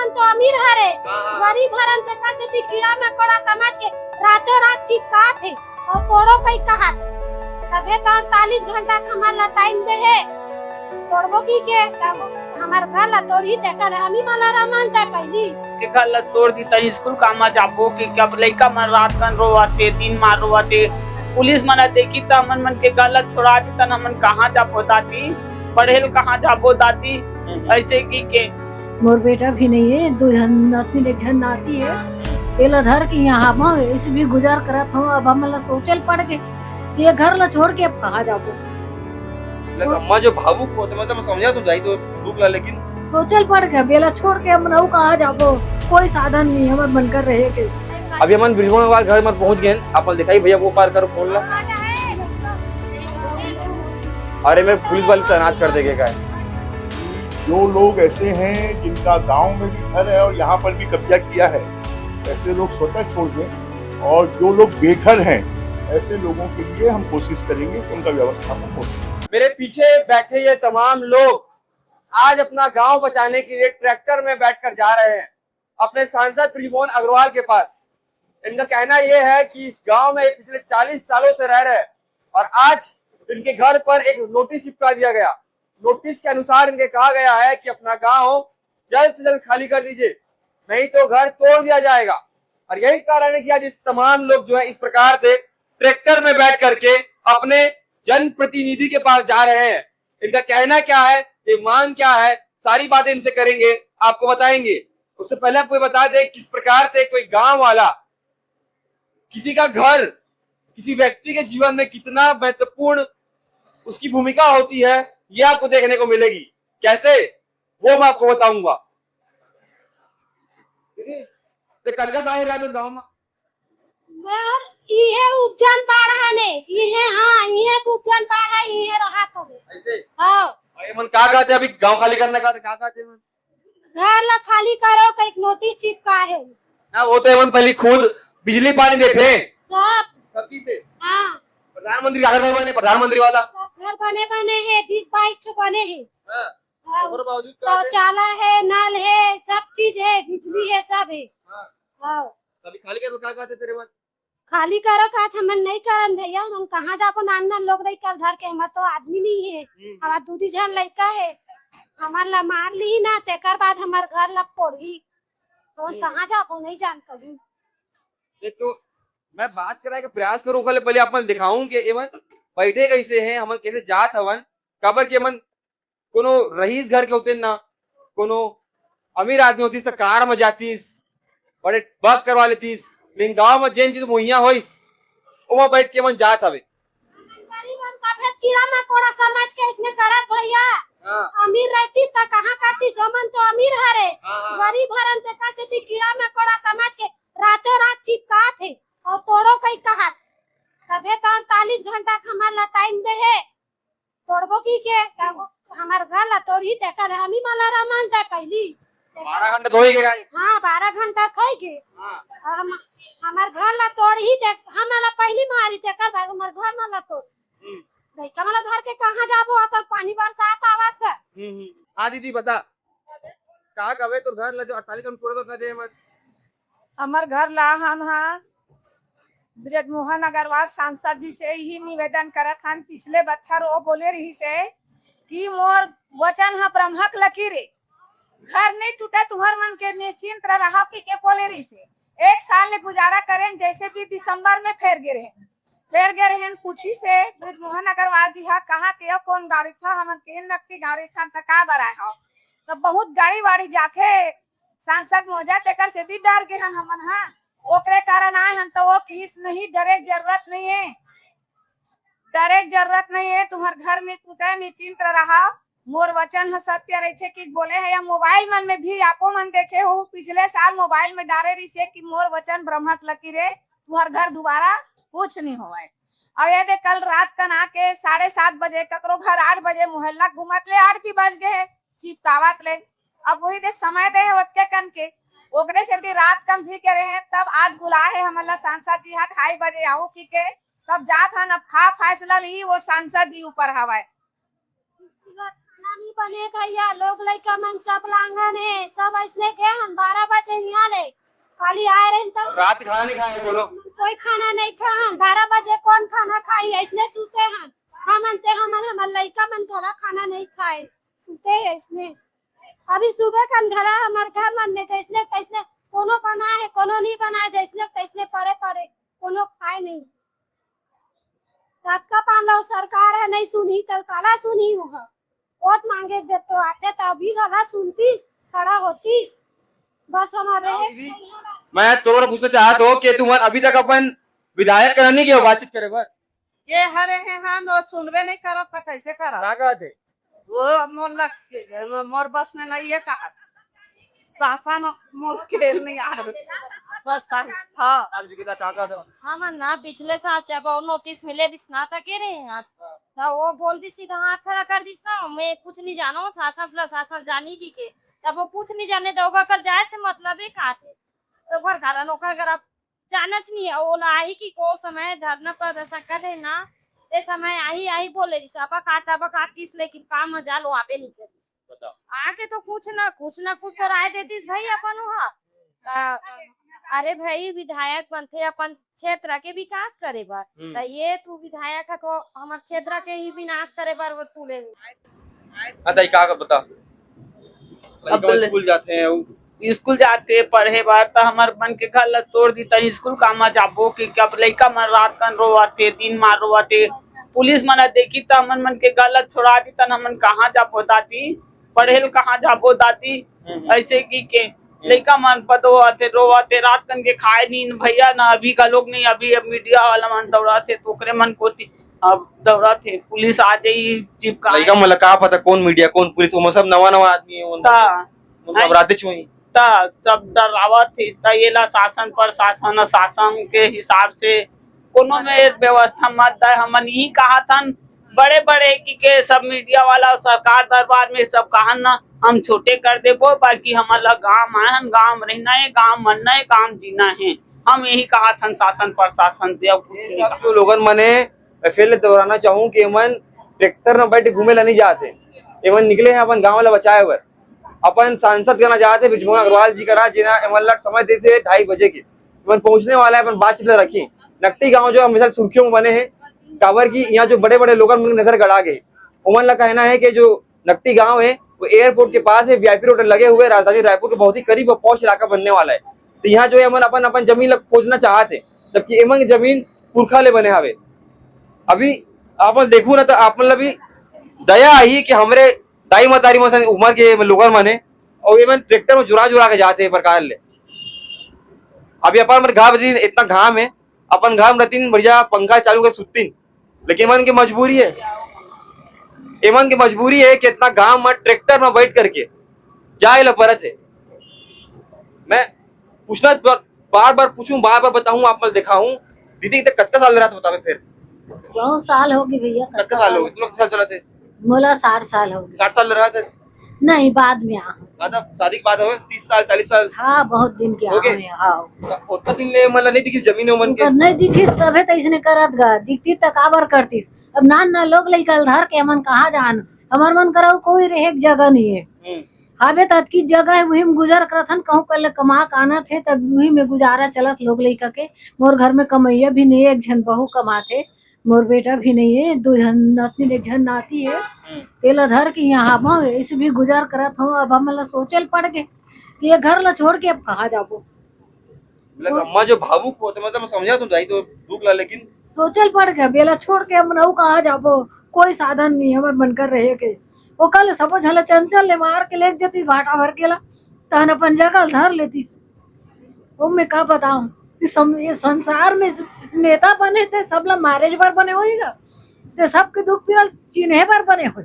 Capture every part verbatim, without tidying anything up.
तो अमीर हरे, हाँ, हाँ। गरीब हरन, तेकर सेती कीड़ा मकोड़ा समझ के रातों रात चिपकात हे अउ तोड़ो कई कहत। तभे तो अड़तालीस घंटा के हमन ला टाइम दे हे, तोड़बो की के, तब हमर घर ला तोड़ही, तेकर हम ही मला रमन तय कैली। के घर ला तोड़ दी, त स्कूल कामा जाबो कि, कि अब लइका मन रात कन रोवत हे, दिन मा रोवत हे, पुलिस मन देखी त हमन मन के घर ला छोड़ा दी, त हमन कहाँ जाबो दादी, पढ़े ल कहाँ जाबो दादी, ऐसे की के। मोर बेटा भी नहीं है, दो झन नाती, एक झन नाती है। एला धर के यहाँ हम ऐसे भी गुजार करत हूँ। अब हमन ला सोचे ल पड़ गे, ये घर ला छोड़ के अब कहाँ जाबो? ले, अम्मा जो भावुक होते, मतलब, मैं समझा तुम जाई तो दुख ला, लेकिन सोचे ल पड़ गे, अब एला छोड़ के हमन अउ कहाँ जाबो? कोई साधन नहीं हमर मन कर रहे के। अभी हमन ब्रिजमोहन अग्रवाल घर में पहुंच गए। आप मन दिखाई भैया, वो पार करो, फोन ला। अरे, मैं पुलिस वाले तैनात कर देगे का है। जो लोग ऐसे हैं जिनका गांव में भी घर है और यहाँ पर भी कब्जा किया है, ऐसे लोग स्वतः छोड़ दें। और जो लोग बेघर हैं, ऐसे लोगों के लिए हम कोशिश करेंगे कि उनका व्यवस्थापन हो सके। मेरे पीछे बैठे ये तमाम लोग आज अपना गांव बचाने के लिए ट्रैक्टर में बैठकर जा रहे हैं अपने सांसद ब्रिजमोहन अग्रवाल के पास। इनका कहना यह है कि इस गांव में पिछले चालीस सालों से रह रहे हैं और आज इनके घर पर एक नोटिस चिपका दिया गया। नोटिस के अनुसार इनके कहा गया है कि अपना गांव जल्द से जल्द खाली कर दीजिए, नहीं तो घर तोड़ दिया जाएगा। और यही कारण है कि आज इस तमाम लोग जो है इस प्रकार से ट्रैक्टर में बैठ करके अपने जनप्रतिनिधि के पास जा रहे हैं। इनका कहना क्या है, ये मांग क्या है, सारी बातें इनसे करेंगे, आपको बताएंगे। उससे पहले आपको ये बता दें किस प्रकार से कोई गांव वाला किसी का घर किसी व्यक्ति के जीवन में कितना महत्वपूर्ण उसकी भूमिका होती है, ये आपको देखने को मिलेगी। कैसे, वो मैं आपको बताऊंगा। ते कतका साल रहे गांव में? मोर इहे उपजन पाड़ा ने, इहे, हाँ, इहे उपजन पाड़ा, इहे रहत हवे। ऐसे? हाँ। अउ ये मन का कहते अभी गांव खाली करने का, का कहते मन? घर ला खाली करो, कई नोटिस चिपका है। ना, वो तो एमन पहली खुद बिजली पानी देथे। सब। सब चीज से। हाँ। प्रधानमंत्री का घर बने, प्रधानमंत्री वाला। सब घर बने बने है, बीस बाईस ठो बने है। हाँ। हाँ। ओकर बावजूद का है? शौचालय है, नल है, सब चीज है, बिजली है, सब है। हाँ। हाँ। अभी खाली करबो का कहते तेरे मन? खाली करो का, हमन नहीं करन भैया, हम कहाँ जाबो, नान नान लोग रही कर धर के, हमर तो आदमी नहीं है, हम्म। हमार दू दी झन लइका है, हमन ला मार ली ना, तेकर बाद हमर घर ला फोड़ही, तो हम्म। कहाँ जाबो, नहीं जान कभी। देख तो, मैं बात कराए के प्रयास करूँ, ओकर ले पहले आप मन दिखाऊं कि एमन बैठे कैसे हैं, हमन कैसे जात हवन, काबर कि एमन कोनो रईस घर के होते ना, कोनो अमीर आदमी होतिस त कार म जातिस, बड़े बस करवा लेतिस, लेकिन गांव म जेन चीज मुहैया होइस, ओमा बैठ के मन जात हवे। गरीब हम का भेद कीड़ा मकोड़ा समझ के इसने करत भैया। हाँ। अमीर रहतिस त कहाँ करतिस, ओमन तो अमीर हरे। हाँ, हाँ। गरीब हरन तेकर सेती कीड़ा मकोड़ा समझ के रातों रात चिपकात हे अउ तोड़ो कई कहत। तभे तो अड़तालीस घंटा के हमर ला टाइम दे हे। तोड़बो की के, तब हमर घर ला तोड़ही, तेकर हम ही मला रमन तय कैली। बारह घंटा तो होई गे गाड़ी। हाँ, बारह घंटा तो होई गे। हाँ। अउ हम, हमर घर ला तोड़ही, ते हम मला पहली मारी, तेकर बाद हमर घर मला तोड़। हम्म। लइका मला धर के कहाँ जाबो, आ तो पानी बरसात आवत हे। हम्म, हम्म। हाँ दीदी, बता। का कवे तोर घर ला जो अड़तालीस घंटा पूरा तो कर दे मत। हमर घर ला हम हा ब्रजमोहन अग्रवाल सांसद जी से ही निवेदन करत हन। पिछले बच्छर वो बोले रहिस हे कि मोर वचन ह ब्रह्मक लकीर हे, घर नहीं टूटे तुहर मन के, निश्चिंत रहव कि के बोले रहिस हे। एक साल ले गुजारा करेन, जैसे भी दिसंबर में फेर गे रहेन, फेर गे रहेन, पूछिस हे ब्रजमोहन अग्रवाल जी हा कहाँ के हो, कौन गाँव रिथव, हमन के नक्की गाँव रिथन त का बर आए हो, त बहुत गाड़ी वाड़ी जाथे सांसद महोदय, तेकर सेती डर गे हन हमन हा। ओकरे कारण आए हन, त वो किहिस नहीं, डरे के जरूरत नहीं हे, डरे के जरूरत नहीं हे, तुम्हर घर नहीं टूटे, निश्चिंत रहा। मोर वचन ह सत्य रहिथे कि बोले हे, या मोबाइल मन में भी आपो मन देखे हो, पिछले साल मोबाइल में डारे रहिसे कि मोर वचन ब्रह्मक लकीर हे, तुम्हर घर दोबारा कुछ नहीं होवय। अउ ये दे कल रात कन आके साढ़े सात बजे, ककरो घर आठ बजे, मोहल्ला घूमत ले आठ भी बज गे हे, चिपकावत ले। अब वही दे समय दे हे ओतके कन के, ओकरे सेती रात कन भी करे हे, तब आज बुलाए हे हमन ला सांसद जी हा ढाई बजे आऊ की के, तब जात हन, अब का फैसला ली वो सांसद जी ऊपर हवय। खाना नहीं बने भैया, लोग लइका मन सब लांगन हे, सब ऐसने के हम रात के खाना नहीं खाए बोलो। कोई खाना नहीं खा, हाँ, ग्यारह बजे कौन खाना खाई? ऐसने सूते हैं हम, अंते हमन, हमर लइका मन घरा खाना नहीं खाए, सूते हैं ऐसने। अभी सुबह कन घरा हमर घर मन में जैसने तैसने कोनो बनाए है, कोनो नहीं बनाए, जैसने तैसने पड़े पड़े, कोनो खाए नहीं। ततका पान लो सरकार है, नहीं सुनी तो काला सुनी होगा। वोट मांगे दे तो आते तो अभी घरा सुनतीस, खड़ा होतीस। बस हमारे मैं तोर पूछना चाहत हो कि तुमन अभी तक अपन विधायक करा नहीं गए हो बातचीत करे बर? ये हरे हे हाँ, वो सुनबे नहीं करत तो कैसे करत? का कहत हे? वो मोर लग, मोर बस में नहीं है कहा। शासन मोर खेल नहीं आ रहा। बस हाँ। आज भी कितना ताकत है। हम ना पिछले साल जब वो नोटिस मिले रिस ना तक के रहे हैं, तो वो बोल दी सीधा हाथ खड़ा कर दिस ना, मैं कुछ नहीं जानो, शासन प्लस शासन जानी की के। तब वो कुछ नहीं जाने तो ओकर जाए से मतलब ही का थे। तो घर घरन ओकर अगर आप जानच नहीं है, वो ना आई कि को समय धरना प्रदर्शन करे ना, ए समय आई, आई बोले रिस, अब का, तब का किस लेकिन काम में जा लो, आबे नहीं करिस। बताओ। आके तो कुछ ना, कुछ ना कुछ कराए देतीस भाई अपन वहाँ। आ, अरे भाई, विधायक बनथे अपन क्षेत्र के विकास करे बर, हम्म। त ये तू विधायक है तो हमर क्षेत्र के ही विनाश करे बर वो तू ले। हाँ, दाई, का, का बता? अब लइका ले- स्कूल जाते हैं, वो स्कूल जाते पढ़े बर, त हमर मन के घर ला तोड़ दी, त स्कूल कामा जाबो कि, कि अब लइका मन रात कन रोवत हे, दिन मार रोवत हे, पुलिस मन देखी त हमन मन के घर ला छोड़ा दी, तन हमन कहाँ जाबो दादी? पढ़े ल कहाँ जाबो दादी? हम्म। ऐसे की के हम्म। लइका मन पदो आते, रोवत हे, रात कन के खाए नींद भैया ना, अभी घलोक नहीं, अभी अब मीडिया वाला मन दौड़ात हे, तो ओकरे मन कोती अब दौड़ात हे, पुलिस आ जाई, चिपका लइका मन ला का पता कौन मीडिया, कौन पुलिस, वो सब नवा नवा आदमी है, उन ता। उन सब राते छुई। त सब डरावत हे, त येला शासन प्रशासन, शासन के हिसाब से कोनो में व्यवस्था मत दे। हमन यही कहाथन, बड़े बड़े की के सब मीडिया वाला सरकार दरबार में सब कहन ना, हम छोटे कर देबो, बाकी हमन ला गांव आए हन, गांव रहना है, गांव मरना है, गांव जीना है। हम यही कहाथन शासन प्रशासन से, अब कुछ ये नहीं सब कहा। जो लोगन मने, मैं फिर ले दोहराना चाहूँ कि एमन ट्रैक्टर में बैठ के घूमे ला नहीं जाते, एमन निकले हैं अपन गांव ला बचाए बर। अपन सांसद करा जात हे बृजमोहन अग्रवाल जी करा, जेना एमन ला समय देथे ढाई बजे के, एमन पहुंचने वाला है, अपन बातचीत ला रखी। नकटी गांव जो हमेशा सुर्खियों में बने हैं, काबर कि यहाँ जो बड़े बड़े लोगन मन नजर गड़ा गए, ओमन ला कहना है कि जो नकटी गांव है वो एयरपोर्ट के पास है, वीआईपी रोड लगे हुए, राजधानी रायपुर के बहुत ही करीब और पॉश इलाका बनने वाला है। तो यहाँ जो है एमन अपन अपन जमीन ला खोजना चाहत हे, जबकि एमन की जमीन पुरखा ले बने हवे। अभी आप मन देखू ना तो आप मन ला भी दया आही कि हमरे दाई मतारी मन सन उमर के लोगन मन हे, अउ एमन ट्रैक्टर में जुरा जुरा के जात हे ए प्रकार ले। अभी अपन मन घर में इतना घाम हे, अपन घर में रहतीन बढ़िया पंखा चालू के सुततीन, लेकिन एमन के मजबूरी हे, एमन के मजबूरी हे कि इतना घाम में ट्रैक्टर में बैठ करके जाए ला परत हे। मैं पूछना बार बार पूछूं, बार बार बताऊं, आप मन दिखाऊं। दीदी, तक कतका साल रहा था बतावे फिर? बहुत साल होगे भैया, कतका साल होगे? तुम लोग साल चला थे? मोला साठ साल होगे। साठ साल रहा था? नहीं, बाद में आ। मतलब शादी के बाद हो तीस साल, चालीस साल? हाँ, बहुत दिन के हो गए? आ, हाँ। उतना दिन ले मतलब नहीं दिखी जमीन उमन के? नहीं दिखी, तभे तो इसने करत गा, दिखती तो काबर करतीस। अब नान ना लोग लइका ल धर के हमन कहाँ जान, हमर मन करा कोई रहे के जगह नहीं है। हम्म। हाबे त अतकी जगह है, वही में गुजर करत हन, कहूँ कर ले कमा के आनत हे, तब वही में गुजारा चलत लोग लइका के। मोर घर में कमैया भी नहीं है, एक झन बहू कमात हे, मोर बेटा भी नहीं है, दो झन नातनी, एक झन नाती है। हम्म। तेला धर के यहाँ हाबा, ऐसे भी गुजर करत हूँ। अब हमन ला सोचे ल पड़ गे कि ये घर ला छोड़ के अब कहाँ जाबो। मतलब अम्मा जो भावुक हो, तो मतलब समझा तुम जाई तो दुख ला, लेकिन सोचे ल पड़ गे, बेला छोड़ के हमन अउ कहाँ जाबो, कोई साधन नहीं हमर मन कर रहे के। ओकर ले सबो झन ला चंचल ले मार के लेग जती भाटा भर के ला, तहन अपन जगह ल धर लेतीस। ओ मैं का बताऊं, इस सम-, ये संसार में नेता बने ते सब ला मारे बर बने होई गा, ते सबके दुख पीड़ा चिन्हे बर बने होई।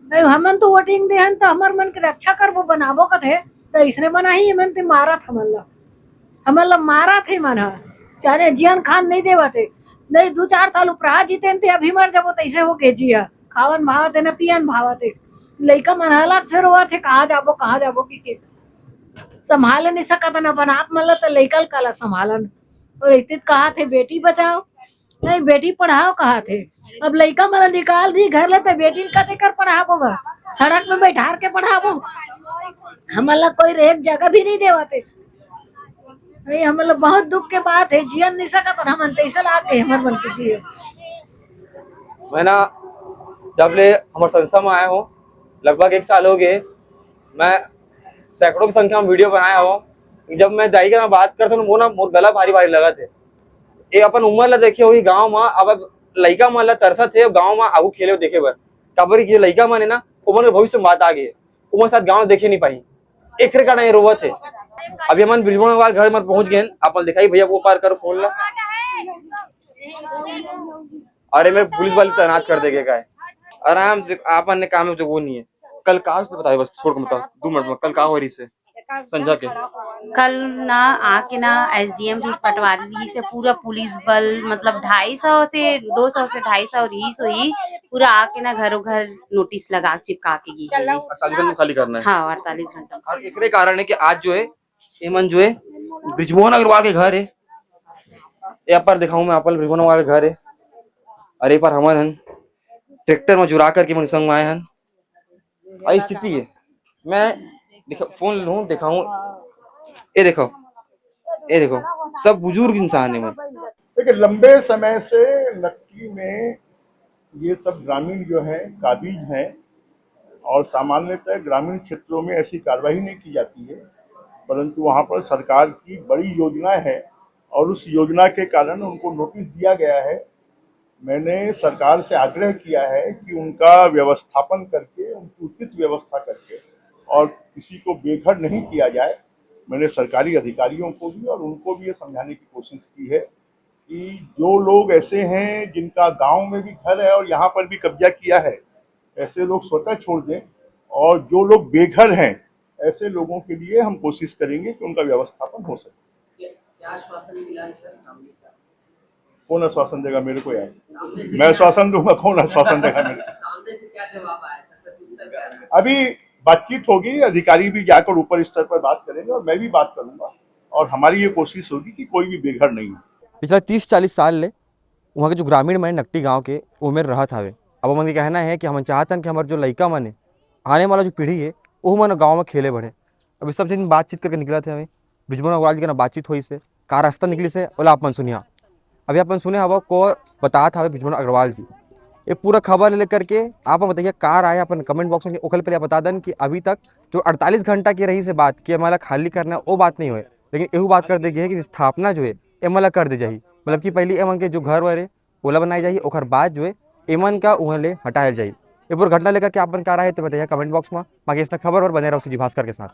नहीं, हमन तो वोटिंग दे हन, तो हमर मन के रक्षा करबो, बनाबो कथे, तो इसने बनाही, एमन ते मारत हमन ला। हमन ला मारत हे मन ह, चाहे जियन खान नहीं देवत हे। नहीं, दू चार साल उपराहा जीते ते अभी मर जाबो, तैसे हो के जिया। खावन भावत हे, न पियन भावत हे। लइका मन अलग से रोवत हे, कहाँ जाबो, कहाँ जाबो कि के संभाल नहीं सकत हन अपन आप मन ला, त लइका ल काला संभालन। और ऐसे कहा थे, "बेटी बचाओ, नहीं, बेटी पढ़ाओ," कहा थे। अब लइका मन ला निकाल दी घर ले, त बेटी ल कते कर पढ़ाबो गा? सड़क में बैठार के पढ़ाबो? हमन ला कोई रहे के जगह भी नहीं देवत हे। नहीं, हमन ला बहुत दुख के बात हे, जियन नहीं सकत हन हमन, तैसे लाग के हमर मन के जिए। मैं ना, जब ले हमर संस्था में आए हो, लगभग एक साल हो गए, मैं सैकड़ों की संख्या में वीडियो बनाया हो। जब मैं दाई के ना बात करता हूँ, वो ना मोर गला भारी भारी लगत हे। ये अपन उम्र ला देखे हुई गाँव में, अब लइका मन ला तरसत हे गाँव में आगू खेले देखे बर, काबर कि लइका मन हे ना, ओमन के भविष्य में बात आ गई, ओमन साथ गाँव देखे नहीं पाई, एकरे कारण ये रोवत हे। अभी हमन बृजमोहन अग्रवाल घर में पहुंच गए, अपन दिखाई भैया वो पार करो फोन ला। अरे मैं पुलिस वाले तैनात कर देगे काय, आराम से आपन ने काम में जो वो नहीं है। कल का उसने बताया, बस छोड़ के बताओ, दो मिनट में कल का हो रही से संझा के। कल ना आके ना एसडीएम भी पटवारी से पूरा पुलिस बल, मतलब ढाई सौ से दो सौ से ढाई सौ रीस हुई, पूरा आके ना घरों घर नोटिस लगा चिपका के गई है। अड़तालीस घंटे में खाली करना है। हाँ, अड़तालीस घंटा। और एकरे कारण है कि आज जो है, एमन जो है बृजमोहन अग्रवाल के घर है, ये पर दिखाऊं मैं आपन, बृजमोहन अग्रवाल के घर है। अरे पर हमन हन ट्रैक्टर में जुरा करके मन संग में आए हन। आई स्थिति है, मैं दिखा, फोन लूं दिखाऊं, ये देखो, ये देखो, सब बुजुर्ग इंसान है। मैं देखिए, लंबे समय से नकटी में ये सब ग्रामीण जो हैं, काबिज हैं, और सामान्यतः ग्रामीण क्षेत्रों में ऐसी कार्रवाई नहीं की जाती है, परंतु वहाँ पर सरकार की बड़ी योजना है और उस योजना के कारण उनको नोटिस दिया गया है। मैंने सरकार से आग्रह किया है कि उनका व्यवस्थापन करके, उनकी उचित व्यवस्था करके और किसी को बेघर नहीं किया जाए। मैंने सरकारी अधिकारियों को भी और उनको भी ये समझाने की कोशिश की है कि जो लोग ऐसे हैं जिनका गांव में भी घर है और यहाँ पर भी कब्जा किया है, ऐसे लोग स्वतः छोड़ दें, और जो लोग बेघर हैं, ऐसे लोगों के लिए हम कोशिश करेंगे कि उनका व्यवस्थापन हो सके। क्या आश्वासन मिला है सर सामने से? कौन आश्वासन देगा मेरे को यार? सामने से मैं आश्वासन दूंगा, कौन आश्वासन देगा मेरे को? सामने से क्या जवाब आया सर? प्रत्युत्तर क्या आया? अभी बातचीत होगी, अधिकारी भी जाकर ऊपर स्तर पर बात करेंगे और मैं भी बात करूंगा, और हमारी ये कोशिश होगी कि कोई भी बेघर नहीं हो। पिछला तीस चालीस साल ले वहाँ के जो ग्रामीण मन नकटी गांव के, ओमेर रहत हवे। अब हमन के कहना है कि हमन चाहतन कि हमर जो लइका मन है, आने वाला जो पीढ़ी है, वो मन गांव में खेले बढ़े। अभी सब जन बातचीत करके निकलत हवे। बृजमोहन अग्रवाल जी के ना बातचीत होइस हे, का रास्ता निकलिस हे, ओला आप मन सुनिहा। अभी आप मन सुने हवा को बतात हवे बृजमोहन अग्रवाल जी। ये पूरा खबर ले लेकर के आप मन बताइए, का राय है अपन कमेंट बॉक्स में। ओकर पहले आप बता दन कि अभी तक जो अड़तालीस घंटा की रही से बात कि एमन ला खाली करना है, वो बात नहीं होए, लेकिन एहू बात कर दे गए है कि विस्थापना जो है एमन ला कर दे जाही, मतलब कि पहले एमन के जो घर वर है ओला बनाए जाही, ओकर बाद जो है एमन का उहाँ ले हटाए जाही। ये पूरा घटना लेकर के आप मन का राय है तो बताइए कमेंट बॉक्स में। बाकी इसने खबर और बने रहो सीजी भास्कर के साथ।